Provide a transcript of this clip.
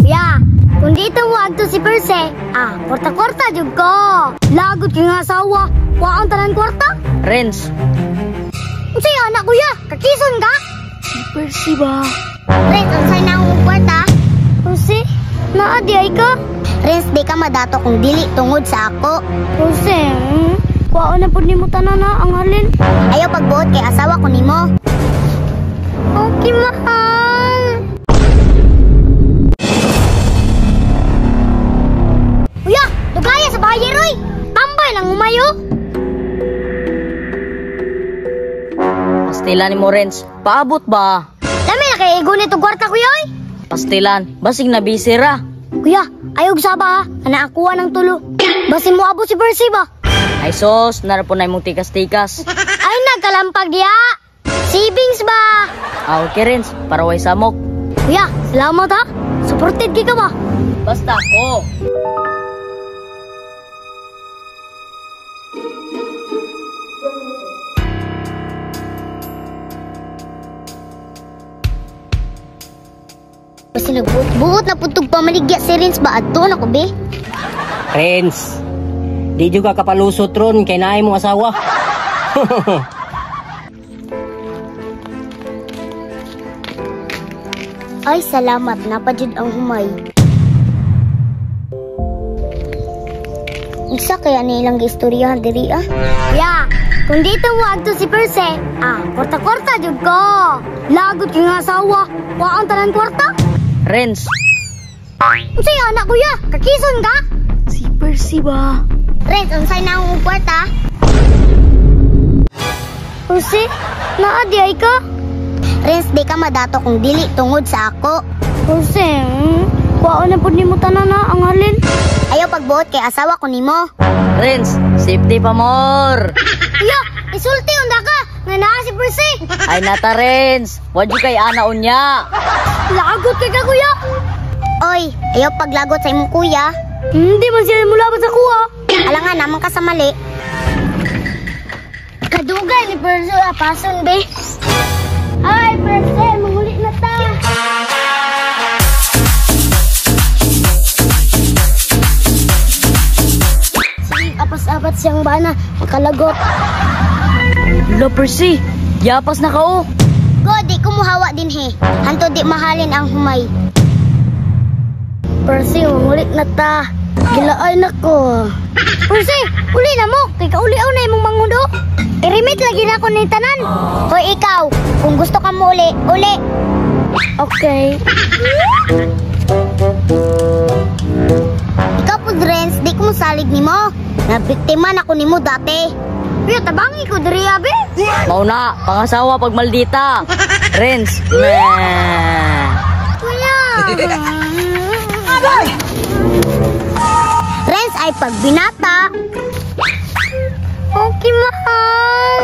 Ya, kung dito mo agto si Perse, kwarta-kwarta jud ko. Lagot kay nga asawa, wa ang tanan kwarta. Renz. Unsay anak kuya? Kakison ka? Si Percy ba? Renz, unsay na akong kwarta? Percy, naa di ay ka? Renz, di ka madato kung dili tungod sa ako. Percy, kuwaon na pud nimo tanan na ang halin. Ayaw pagbuot kay asawa ko nimo. Okay, mahal. Kuya, dugaya sa bahay, Roy. Tambay lang umayo. Pastilan ni mo, Renz. Paabot ba? Dami na kay igunit og kwarta, kuya, oy. Pastilan, basig na busy ra. Kuya, ayaw saba ha. Naakuha ng tulo. Basin mo abot si Percy ba? Ay sos, narapo na imong tikas-tikas. Ay nagkalampag diya. Savings ba? Ah, okay, Renz, para way samok. Kuya, salamat ha. Supported ka ba? Basta ako. Basta nagbuot-buot na putog pamaligya si Renz ba? Adto na ko, be? Renz, di juga kapalusot ron kay naay mong asawa. Ay, salamat. Napajud ang humay. Isa kaya nilang giistoryahan diri ah. Ya, kung dito mo agto si Perse, kwarta-kwarta jud ko. Lagot kay nga asawa, wa ang tanan kwarta. Renz. Unsay anak kuya? Kakison ka? Si Percy ba? Renz, unsay na akong kwarta? Percy, naa di ay ka? Renz, di ka madato kung dili tungod sa ako. Percy, kuwaon na pud nimo tanan na ang halin. Ayaw pagbuot kay asawa ko nimo. Renz, safety pa more. Kuya, isulti unda ka nga naa si Percy. Ay nata Renz, wa jud kay ana unya. Lagot kay ka kuya. Oy, ayaw paglagot sa imong kuya. Hindi man siya mulaban sa kuha. Alangan naman ka sa mali. Kadugay ni Percy apason be. Hi Percy, manguli na ta. Sige, apas-apat siyang bana, makalagot. Lo Percy, yapas na ka oh. Go, di ko muhawa din he. Hanto di mahalin ang humay. Percy, mangulit na ta. Gilaay na ko. Percy, uli na mo. Kay kauli-aw na imong mangundo. I-remit lagi na ako ni tanan. Hoy ikaw, kung gusto ka mo uli, uli. Okay. Ikaw po, Renz, di ko mosalig nimo. Nabiktima na ko nimo dati. Kuya, tabangi ko diri abi. Mauna, pangasawa pag maldita. Renz. Kuya. Renz ay pagbinata. Okay, mahal.